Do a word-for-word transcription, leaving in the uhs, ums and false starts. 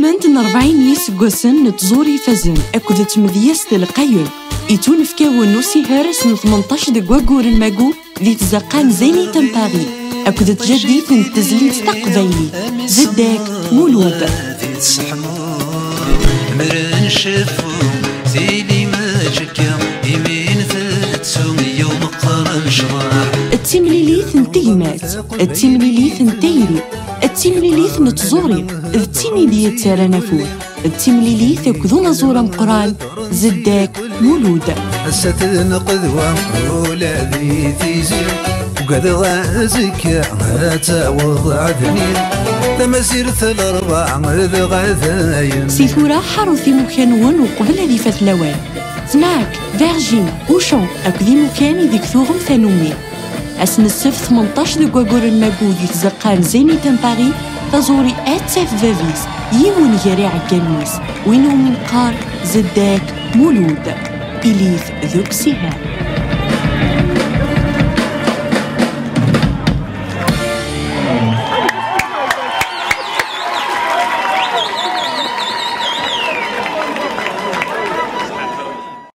Ment n rebɛin yiseggasen n tẓuri ifazen akked tmedyazt lqayen, ittunefkawen usihar ass n tmenṭac deg waggur n Magu di tzeqqa n Zenit n Paris akked tjaddit n tezlit taqbaylit Zeddak Mulud. Mren ceffu tili mačekka imin tettu yum qqaren ccḍeḥ. D timlilit n tegmat, d timlilit n tayri, d timlilit n tẓuri, d tin i d-yettarran afud, d timlilit akked unaẓur ameqqran Zeddak Mulud. Ass-a tenqedwa ula di tizi. Ugadeɣ azekka ad taweḍ ɛedni. Tamazirt n lerbaɛ dɣa dayen. Si tura ḥarut imukan-nwen uqbel ad ifat lawan. Tnac, Vergin, Auchan akked imukan ideg tuɣem tanumi. Ass n ssebt tmenṭac deg waggur n Magu di tzeqqa n Zenit n Paris, taẓuri ad taf bab-is, yiwen gar iɛeggalen-is, win umi neqqar Zeddak Mulud. Ilit d uksihar.